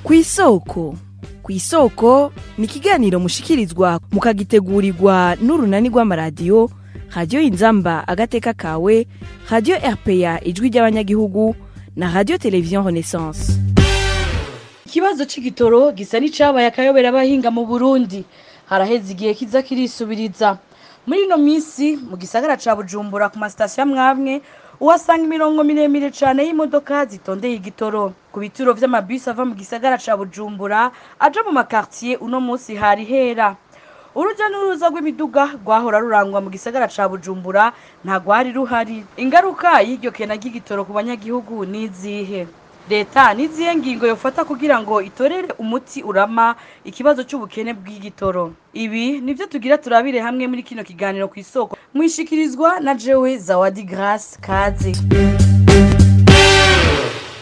Kw'isoko. Kw'isoko ni ikiganiro mushikirizwa mukagitegurirwa n'urunani rw'amaradiyo Radiyo Inzamba Agateka Kawe, Radiyo RPA Ijwi ry'Abanyagihugu na Radiyo Televiziyo Renaissance. Ikibazo c'igitoro gisa n'icabaye akayobera abahinga mu Burundi. Haraheze igihe kiza kirisubiriza. Muri ino minsi mu gisagara ca Bujumbura ku masitasiyo amwamwe uhasanga imirongo miremire cane y'imodoka zitondeye igitoro. Ku bituro vy'amabisi ava mu gisagara ca Bujumbura aja mu makartier uno munsi hari hera. Uruja n'uruza rw'imiduga rwahora rurangwa mu gisagara ca Bujumbura nta rwari ruhari. Ingaruka y'iryo kena ry'igitoro ku banyagihugu n'izihe? Leta n'izihe ngingo yofata kugira ngo itorere umuti urama ikibazo c'ubukene bw'igitoro? Ibi nivyo tugira turabire hamwe muri kino kiganiro Kw'isoko. Mwishikirizwa na jewe Zawadi Grace Kaze.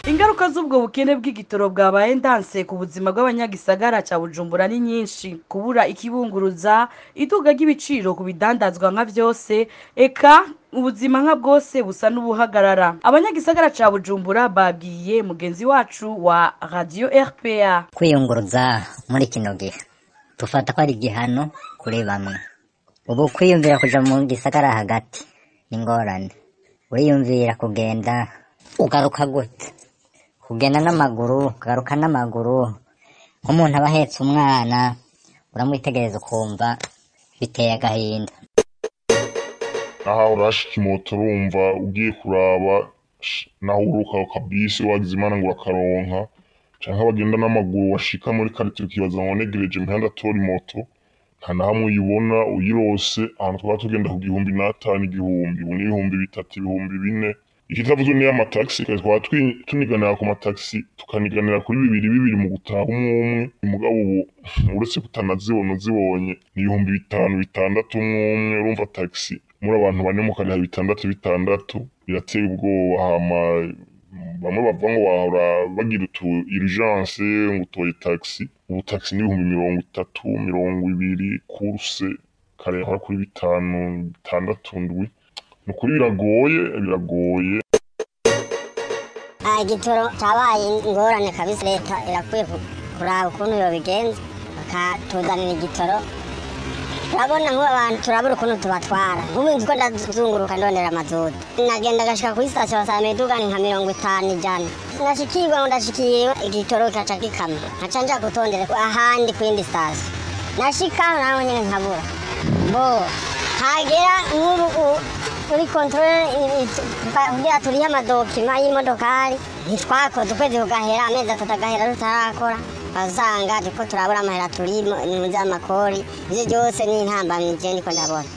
Ingaruka z'ubwo bukene bw'igitoro bwabaye ndanse ku buzima bw'abanyagisagara ca Bujumbura ni nyinshi. Kubura ikibunguruza, iduga ry'ibiciro ku bidandazwa nka vyose, eka ubuzima nka bwose busa n'ubuhagarara. Abanyagisagara ca Bujumbura babwiye mugenzi wacu wa Radio RPA. Kwiyunguruza muri kino gihe tufata ko ari igihano kuri bamwe. Ubu kwiyumvira kuja mu gisagara hagati ni ingorane. Uriyumvira kugenda ugaruka gute? Kugenda n'amaguru, ugaruka n'amaguru. Nk'umuntu aba ahetse umwana, uramwitegereza ukumva biteye agahinda. Naho urashika imoto urumva ugiye kuraba naho uruka kabisi wagize Imana ngo urakaronka, canke abagenda n'amaguru washika muri karitiye ukibaza ngo negereje imihanda atora imoto, nta na hamwe uyibona uyirose. Ahantu twaba tugenda ku 1005, 1000, ubu ni 3000, 4000. Ikitavuzwe niyo amatagisi, kare twaba tuniganira ku matagisi, tukaniganira kuri bibiri bibiri mu gutaha umwe umwe, mugabo ubu uretse kutanazibona uzibonye ni 5000, 6000 umwe umwe. Urumva tagisi muri abantu bane mukariha bitandatu bitandatu, birateye ubwoba. Hama bamwe bavuga ngo bahora bagira utu urgence ngo utoye taxi, ubu taxi ni 30,000, 20,000 course, kare yahora kuri 5, 6, 7. Ni ukuri biragoye, biragoye. Igitoro cabaye ingorane kabisa. Leta irakwiye kuraba ukuntu yobigenza bakatuzanira igitoro. Urabona nk'ubu abantu turabura ukuntu tubatwara. Nk'ubu nzi ko ndazunguruka ndondera amazutu, nagenda gashika kuri sitasiyo basanga imiduga ni nka 50, 100. Ndashikirwa ngo ndashikiriwe igitoro kikaca kikama, nkaca nja gutondera ahandi ku yindi sitasiyo. Nashikaho naho nyene nkabura. Bo hagera nk'ubu kuri contrôle kugira turihe amadokima y'imodokari, ntitwakoze, ukwezi kugahera, amezi 3 agahera tutarakora. Basanga turiko turabura amahera turi amakori. Ivyo byose ni intambamyi je ndiko ndabona.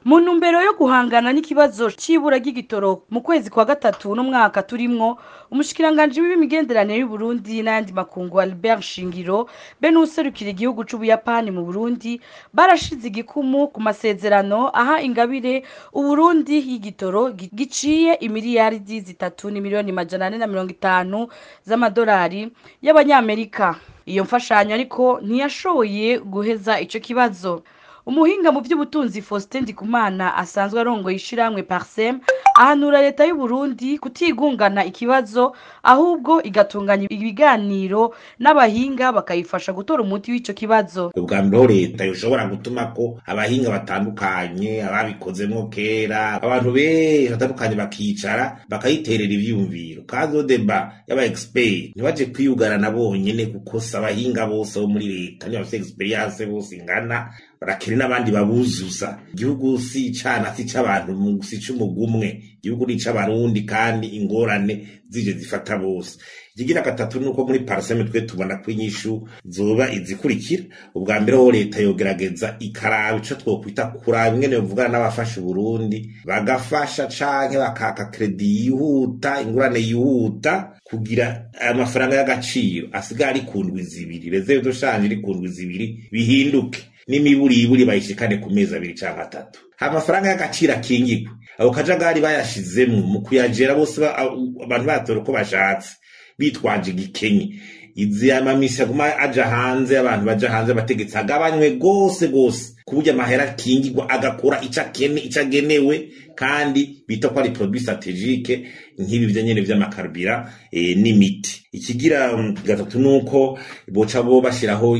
Mu ntumbero yo guhangana n'ikibazo c'ibura ry'igitoro, mu kwezi kwa gatatu n'umwaka turimwo, umushikiranganji w'imigenderanire y'u Burundi n'ayandi makungu Albert Shingiro be n'uwuserukira igihugu c'Ubuyapani mu Burundi barashize igikumu ku masezerano aha ingabire Uburundi y'igitoro giciye imiliyaridi 3 n'imiliyoni 450 z'amadolari y'abanyamerika. Iyo mfashanyo ariko ntiyashoboye guheza ico kibazo. Umuhinga mu by'ubutunzi Faustin Ndikumana asanzwe arongoye ishirahamwe Parsem ahanura leta y'u Burundi kutigungana ikibazo, ahubwo igatunganya ibiganiro n'abahinga bakayifasha gutora umuti w'ico kibazo. Ubwa mbere leta yoshobora gutuma ko abahinga batandukanye, ababikozemwo kera, abantu benshi batandukanye bakicara bakayiterera ivyiyumviro. Kandi au débat y'aba expert ntibaje kwiyugarana bonyene, kuko si abahinga bose bo muri leta niba bafite experience bose ingana, barakene n'abandi babuzuza. Igihugu si icana, si ic'abantu, si ic'umugwi umwe, igihugu ni ic'abarundi, kandi ingorane zije zifata bose. Ikigira gatatu nuko muri Parsem twe tubona ko inyishu zoba izikurikira. Ubwa mbere ho leta yogerageza ikaraba ico twokwita kuraba ingene yovugana n'abafasha Uburundi, bagafasha canke bakaka kredi yihuta, ingurane yihuta, kugira amafaranga y'agaciro asigaye ari ku ndwi 2, réserve de change iri ku ndwi 2 bihinduke n'imiburiburi bayishikane ku mezi 2 canke 3. Amafaranga y'agaciro akingirwe. Ako kajagari bayashizemwo mu kuyagera bose, abantu batora uko bashatse bitwaje igikenye. Izi amamisi aguma aja hanze, abantu baja hanze, abategetsi agabanywe gose gose, ku buryo amahera akingirwa agakora ico akene, ico agenewe. Kandi bita ko ari produit stratégique nk'ibi byo nyene vy'amakarubira n'imiti. Ikigira gatatu nuko boca bo bashiraho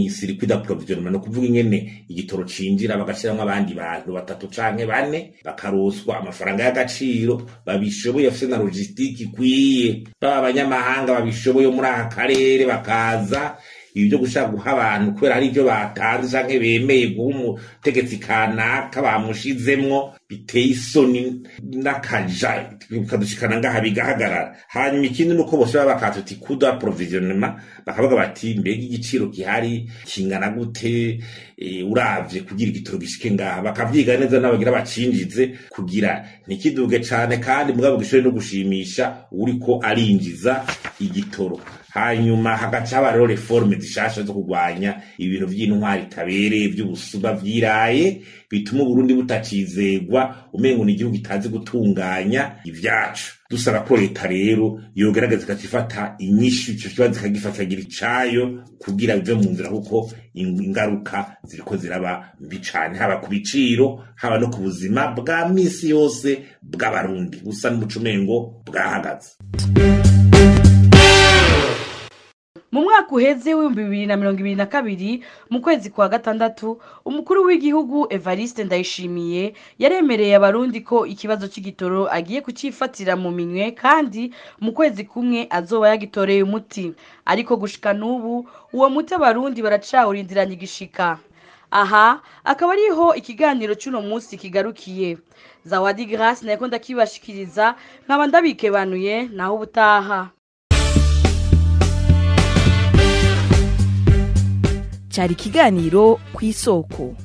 circuit d'approvisionnement, no kuvuga ingene igitoro cinjira, bagashiramwo abandi bantu batatu canke bane, bakaroswa amafaranga y'agaciro, babishoboye, bafise na logistique ikwiye, baba abanyamahanga babishoboye muri aka karere bakaza. Ibi byo gushaka guha abantu kubera hari ibyo batanze canke bemeye guha umutegetsi kanaka bamushizemwo, biteye isoni n'akaja bikadushikana ngaha, bigahagarara. Hanyuma ikindi nuko bose baba bakata uti coût d'approvisionnement, bakavuga bati: mbega igiciro gihari kingana gute uravye kugira igitoro gishike ngaha? Bakavyiga neza n'abagira bacinjize, kugira ntikiduge cane kandi mugabo gishobore no gushimisha uriko arinjiza igitoro. Hanyuma hagaca haba rero réformes zishasha zo kurwanya ibintu vy'intwari itabereye, vy'ubusuma vyiraye, bituma Uburundi butacizegwa, umengo ni igihugu kitazi gutunganya ivyacu. Dusaba ko leta rero yogerageza ikacifata inyishu ico kibazo, ikagifatagira icayo kugira bive mu nzira, kuko ingaruka ziriko ziraba mbi cane, haba ku biciro, haba no ku buzima bwa misi yose bw'Abarundi, busa n'umuco umengo bwahagaze. Mu mwaka uheze w'2022, mu kwezi kwa gatandatu, umukuru w'igihugu Evariste Ndayishimiye yaremereye Abarundi ko ikibazo c'igitoro agiye kucifatira mu minwe, kandi mu kwezi kumwe azoba yagitoreye umuti. Ariko gushika n'ubu uwo muti Abarundi baracawurindiranye igishika. Aha akaba ariho ikiganiro c'uno munsi kigarukiye. Zawadi Grace nayiko ndakibashikiriza, nkaba ndabikebanuye, naho ubutaha. Cyari ikiganiro Ku Isoko.